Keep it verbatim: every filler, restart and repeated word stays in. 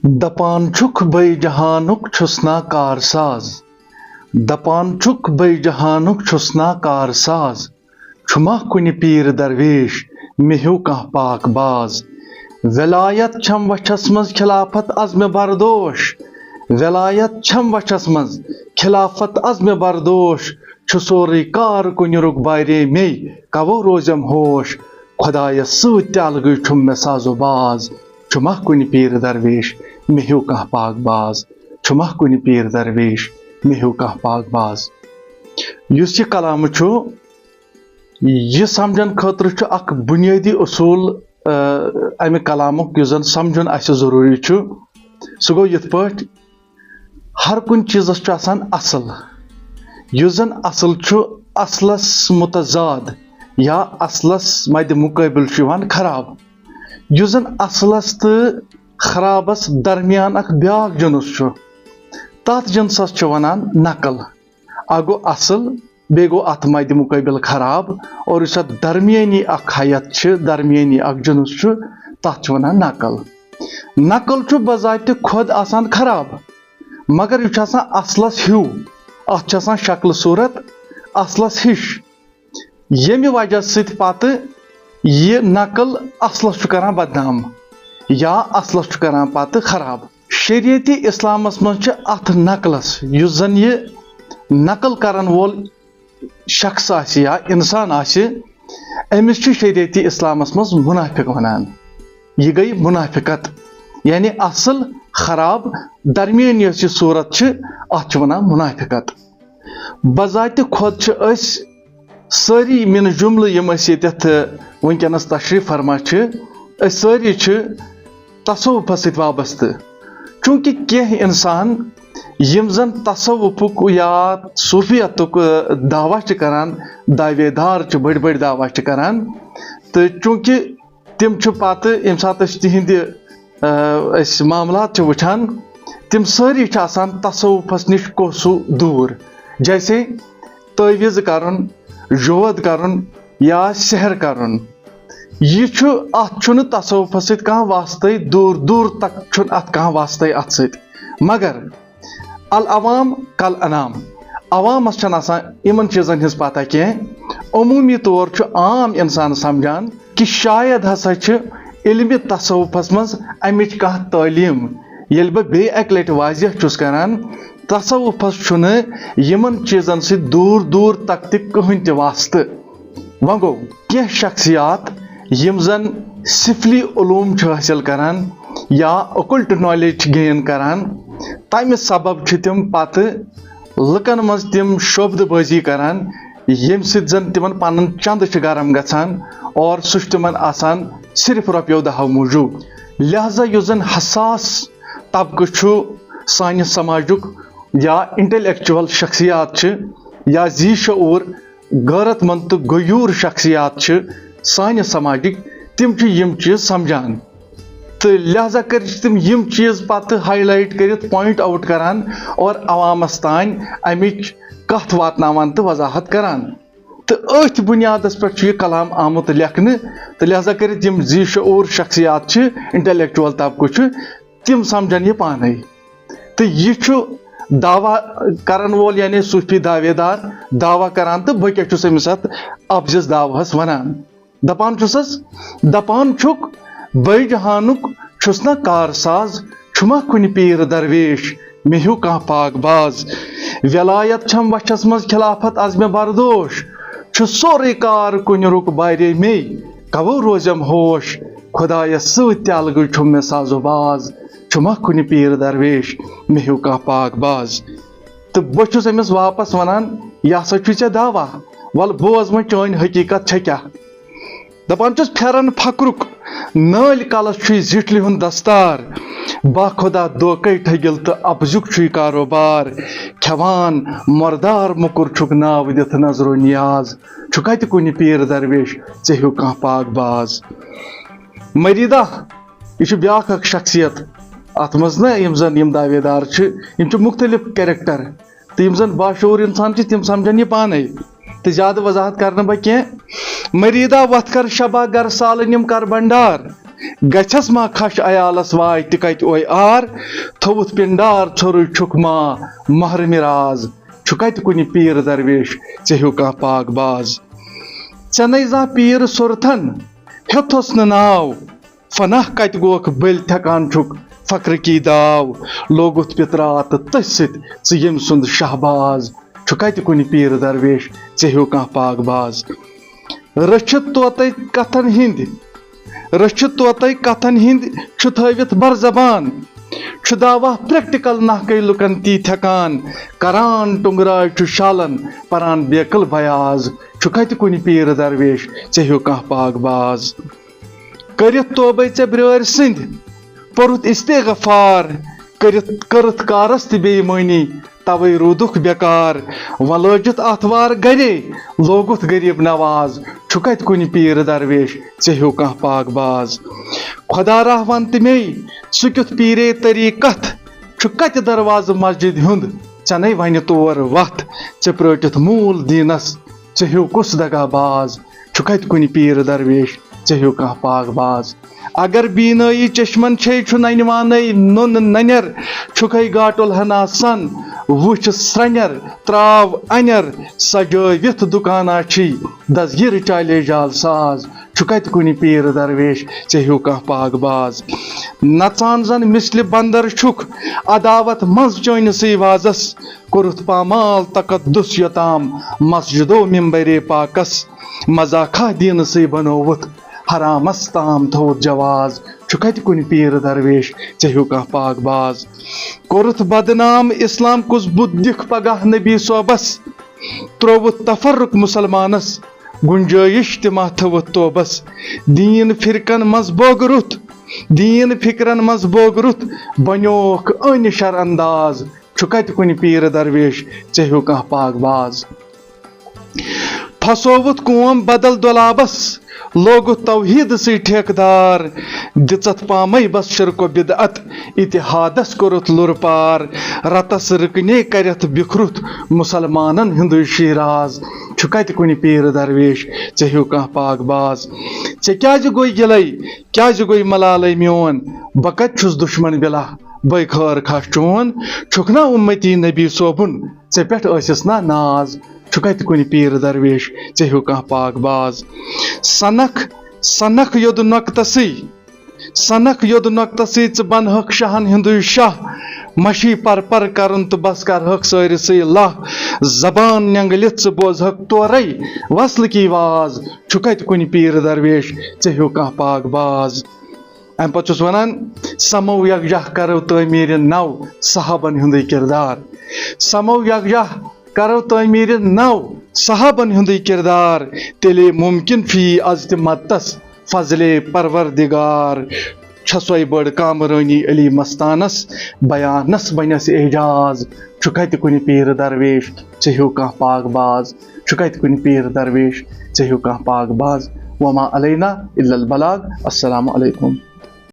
دپان چھُکھ بے جہانُک چھُس نا کار ساز، دپان چھُکھ بے جہانُک چھُس نا کار ساز، چھُ ما کُنہِ پیٖر درویش مےٚ ہیوٗ کانٛہہ پاک باز؟ ولایت چھم وچھس منٛز خلافت عزم بردوش، ولایت چھم وچھس منٛز خلافت عزم بردوش، چھُ سورُے کار کُنہِ رُک بارے مے، کوو روزم ہوش، خۄدایس سۭتۍ تہِ الگٕے چھُم مےٚ ساز و باز، چھُ ما کُنہِ پیٖر درویش مےٚ ہیوٗ کانٛہہ پاک باز، چھُ ما کُنہِ پیٖر درویش مےٚ ہیوٗ کانٛہہ پاک باز۔ یُس یہِ کلام چھُ، یہِ سمجھن خٲطرٕ چھُ اکھ بُنیٲدی اصوٗل، آ، امہِ کلامُک، یُس زن سمجھُن اسہِ ضروٗری چھُ۔ سُہ گوٚو یِتھ پٲٹھۍ، ہر کُنہِ چیٖزس چھُ آسان اصل، یُس زن اصل چھُ، اصلس متضاد یا اصلس مدِ مقٲبل چھُ یِوان خراب۔ یُس زن اصلس تہٕ خرابس درمیان اکھ بیاکھ جُنس چھُ، تتھ جُنسس چھِ ونان نقل۔ اکھ گوٚو اصل، بیٚیہِ گوٚو اتھ مدِ مقٲبل خراب، اور یُس اتھ درمیٲنی اکھ حیت چھِ، درمیٲنی اکھ جُنس چھُ، تتھ چھِ ونان نقل۔ نقل چھُ بذاتِ خۄد آسان خراب، مگر یہِ چھُ آسان اصلس ہیوٗ، اتھ چھِ آسان شکل صوٗرت اصلس ہِش، ییٚمہِ وجہ سۭتۍ پتہٕ یہِ نقل اصلس چھُ کران بدنام یا اصلس چھُ کران پتہٕ خراب۔ شریعت اسلامس منٛز چھِ اتھ نقلس، یُس زن یہِ نقل کرن وول شخص آسہِ یا انسان آسہِ، أمِس چھُ شریعت اسلامس منٛز منافق ونان۔ یہِ گٔے منافقت، یعنی اصل خراب درمیٲنی یۄس یہِ صوٗرت چھِ، اتھ چھِ ونان منافقت۔ بذاتِ خۄد چھِ أسۍ سٲری، من جملہٕ یِم أسۍ ییٚتٮ۪تھ وٕنکیٚنس تشریف فرما چھِ، أسۍ سٲری چھِ تصوفس سۭتۍ وابستہٕ۔ چونکہ کینٛہہ انسان یِم زن تصوفُک یا صوفیتُک، آ، دعویٰ چھِ کران، دعوے دار چھِ، بٔڑۍ بٔڑۍ دعویٰ چھِ کران، تہٕ چونکہ تِم چھِ پتہٕ، ییٚمہِ ساتہٕ أسۍ تِہنٛدِ، آ، أسۍ معاملات چھِ وٕچھان، تِم سٲری چھِ آسان تصوفس نِش کوسو دوٗر۔ جیسے تعویذ کرُن، جود کرُن یا سحر کرُن، یہِ چھُ، اتھ چھُنہٕ تصوفس سۭتۍ کانٛہہ واسطے، دوٗر دوٗر تک چھُنہٕ اتھ کانٛہہ واسطے اتھ سۭتۍ۔ مگر العوام کل انام، عوامس چھنہٕ آسان یِمن چیٖزن ہٕنٛز پتہ کینٛہہ۔ عموٗمی طور چھُ عام انسان سمجھان کہِ شاید ہسا چھِ علمِ تصوفس منٛز امِچ کانٛہہ تعلیٖم۔ ییٚلہِ بہٕ بیٚیہِ اکہِ لٹہِ واضح چھُس کران، تصوفس چھُنہٕ یِمن چیٖزن سۭتۍ دوٗر دوٗر تک تہِ کٕہٕنۍ تہِ واسطہٕ۔ وۄنۍ گوٚو، کینٛہہ شخصیات یِم زن سفلی علوم چھِ حٲصِل کران یا occult knowledge چھِ gain کران، تمہِ سبب چھِ تِم پتہٕ لُکن منٛز تِم شوبدٕ بٲزی کران، ییٚمہِ سۭتۍ زن تِمن پنُن چندٕ چھُ گرم گژھان، اور سُہ چھُ تِمن آسان صرف رۄپیو دہو موٗجوٗب۔ لہذا یُس زن حساس طبقہٕ چھُ سانہِ سماجُک یا intellectual شخصیات چھِ یا ذی شعور غٲرت مند تہٕ غیور شخصیات چھِ سانہِ سماجٕکۍ، تِم چھِ یِم چیٖز سمجھان۔ تہٕ لہذا کٔرِتھ چھِ تِم یِم چیٖز پتہٕ highlight کٔرِتھ point out کران اور عوامس تام امِچ کتھ واتناوان تہٕ وضاحت کران۔ تہٕ أتھۍ بُنیادس پٮ۪ٹھ چھُ یہِ کلام آمُت لیکھنہٕ۔ تہٕ لہذا کٔرِتھ یِم ذی شعور شخصیات چھِ، intellectual طبقہٕ چھُ، تِم سمجھن یہِ پانے۔ تہٕ یہِ چھُ دعویٰ کرن وول، یعنی صوفی دعوے دار، دعویٰ کران، تہٕ بہٕ کیٛاہ چھُس أمِس اتھ اپزِس دعوہس ونان؟ دپان چھُسس، دپان چھُکھ بے جہانُک چھُس نہ کار ساز، چھُ ما کُنہِ پیٖر درویش مےٚ ہیوٗ کانٛہہ پاک باز؟ ولایت چھم وچھس منٛز خلافت عزم بردوش، چھُ سورُے کار کُنہِ رُک بارے مے، کوو روزم ہوش، خۄدایس سۭتۍ تہِ الگٕے چھُم مےٚ ساز و باز، چھُ ما کُنہِ پیٖر درویش مےٚ ہیوٗ کانٛہہ پاک باز؟ تہٕ بہٕ چھُس أمِس واپس ونان، یہِ ہسا چھُے ژےٚ دعویٰ، ول بوز وۄنۍ چٲنۍ حقیٖقت چھےٚ کیٛاہ۔ دپان چھُس، پھیرن فقرُک نٲلۍ کلس چھُے زِٹھلہِ ہُنٛد دستار، با خۄدا دھوکے ٹھٔگِل تہٕ اپزیُک چھُے کاروبار، کھٮ۪وان مردار موٚکُر چھُکھ ناو دِتھ نظر و نیاز، چھُ کتہِ کُنہِ پیٖر درویش ژےٚ ہیوٗ کانٛہہ پاک باز؟ مریدا، یہِ چھُ بیٛاکھ اکھ شخصیت۔ اتھ منٛز نہ یِم زن یِم دعوے دار چھِ، یِم چھِ مُختٔلِف character۔ تہٕ یِم زن باشعوٗر اِنسان چھِ، تِم سمجھن یہِ پانے۔ تہٕ زیادٕ وضاحت کرٕ نہٕ بہٕ کینٛہہ۔ مریدا وتھ کر شبا گر سالہٕ نِم کر بنڈار۔ گژھٮ۪س ما کھش عیالس واے تہِ کتہِ اوے آر؟ تھوٚوُتھ پنڈار ژھورُے چھُکھ ما محرمِ راز؟ چھُ کتہِ کُنہِ پیٖر درویش ژےٚ ہیوٗ کانٛہہ پاک باز؟ ژےٚ نے زانٛہہ پیٖر صورتن ہیوٚتھُس نہٕ ناو، فناہ کتہِ گوکھ بٔلۍ تھٮ۪کان چھُکھ فقرٕکی داو؟ لوگُتھ پِترا تہٕ تٔتھۍ سۭتۍ ژٕ ییٚمۍ سُنٛد شہباز؟ چھُ کتہِ کُنہِ پیٖر درویش ژےٚ ہیوٗ کانٛہہ پاک باز؟ رٔچھِتھ طوطے کتھن ہٕنٛدۍ، رٔچھِتھ طوطے کتھن ہٕنٛدۍ چھُ تھٲوِتھ بر زبان، چھُ دعویٰ پریکٹیکل نحقے لُکن تی تھٮ۪کان، کران ٹُنگراے چھُ شالن پران بیقل بیاض۔ چھُ کتہِ کُنہِ پیٖر درویش ژےٚ ہیوٗ کانٛہہ پاک باز؟ کٔرِتھ توبے ژےٚ برٛٲرۍ سٕنٛدۍ، پوٚرُتھ استغفار، کٔرِتھ کٔرٕتھ کارس تہِ بے ایٖمٲنی، توے روٗدُکھ بیکار۔ وۄنۍ لٲجِتھ آتھوار گرے، لوگُتھ غریٖب نواز۔ چھُ کتہِ کُنہِ پیٖر درویش ژےٚ ہیوٗ کانٛہہ پاک باز؟ خۄدا راہ ون تہٕ مے، ژٕ کیُتھ پیٖرے طریٖقت؟ چھُ کتہِ دروازٕ مسجد ہُنٛد ژےٚ نے ونہِ تور وتھ؟ ژےٚ پرٛٲٹِتھ موٗل دیٖنس ژےٚ ہیوٗ کُس دگا باز؟ چھُ کتہِ کُنہِ پیٖر درویش ژےٚ ہیوٗ کانٛہہ پاک باز؟ اگر بیٖنٲیی چشمن چھے چھُ ننہِ وانَے نُن ننٮ۪ر، چھُکھے گاٹُل ہنا سن وُچھ سرنٮ۪ر، تراو انٮ۪ر سجٲوِتھ دُکانا چھی دستگیر چالے جال ساز۔ چھُ کتہِ کُنہِ پیٖر درویش ژےٚ ہیوٗ کانٛہہ پاک باز؟ نژان زن مثلِ بندر چھُکھ عداوت منٛز چٲنِسٕے وازس، کوٚرُتھ پامال تقدس یوٚتام مسجدو ممبرِ پاکس، مزاخہ دیٖنسٕے بنووُتھ حرامس تام تھوٚوُتھ جواز۔ چھُ کتہِ کُنہِ پیٖر درویش ژےٚ ہیوٗ کانٛہہ پاک باز؟ کوٚرُتھ بدنام اسلام کُس بُتھ دِکھ پگاہ نبی صٲبس، ترووُتھ تفرق مسلمانس گنجٲیش تہِ ما تھٲوٕتھ توبس؟ دیٖن فرقن منٛز بوگرُتھ، دیٖن فکرن منٛز بوگرُتھ بنیوکھ ٲنہِ شر انداز۔ چھُ کتہِ کُنہِ پیٖر درویش ژےٚ ہیوٗ کانٛہہ پاک باز؟ پھسووُتھ قوم بدل دۄلابس، لوگُتھ توحیٖدسٕے ٹھیکہٕ دار، دِژتھ پامے بس شرک و بدعت، اتحادس کوٚرُتھ لُر پار، رتس رٕکنے کرٮ۪تھ بِکھرُتھ مسلمانن ہُنٛدُے شیراز۔ چھُ کتہِ کُنہِ پیٖر درویش ژےٚ ہیوٗ کانٛہہ پاک باز؟ ژےٚ کیازِ گوٚے گِلے، کیازِ گوٚے ملالے میون؟ بہٕ کتہِ چھُس دُشمن بِلا، بے خٲر کھا چون؟ چھُکھ نا اُمتی نبی صٲبُن، ژےٚ پٮ۪ٹھ ٲسِس نا ناز؟ چھُ کتہِ کُنہِ پیٖر درویش ژےٚ ہیوٗ کانٛہہ پاک باز؟ سنکھ، سنکھ یوٚد نۄقطسٕے، سنکھ یوٚد نۄقطسٕے ژٕ بنہکھ شاہن ہُنٛدُے شاہ۔ مشی پر پر کرُن تہٕ بس کرہکھ سٲرسٕے لہ۔ زبان نینگلِتھ ژٕ بوزہکھ تورے وصلٕکی واز۔ چھُ کتہِ کُنہِ پیٖر درویش ژےٚ ہیوٗ کانٛہہ پاک باز؟ امہِ پتہٕ چھُس ونان، سمو یکجاہ کرو تعمیٖرِ نو صحابن ہُنٛدُے کردار۔ سمو یکجاہ کرو تعمیٖرِ نو صحابن ہُنٛدُے کردار۔ تیٚلے مُمکِن چھُ یی از تہِ مدتس فضلِ پروردگار۔ چھےٚ سۄے بٔڑ کامرٲنی علی مستانس، بیانس بنٮ۪س اعجاز۔ چھُ کتہِ کُنہِ پیٖر درویش ژےٚ ہیوٗ کانٛہہ پاک باز؟ چھُ کتہِ کُنہِ پیٖر درویش ژےٚ ہیوٗ کانٛہہ پاک باز؟ وما علینا الا البلاغ۔ السلام علیکم۔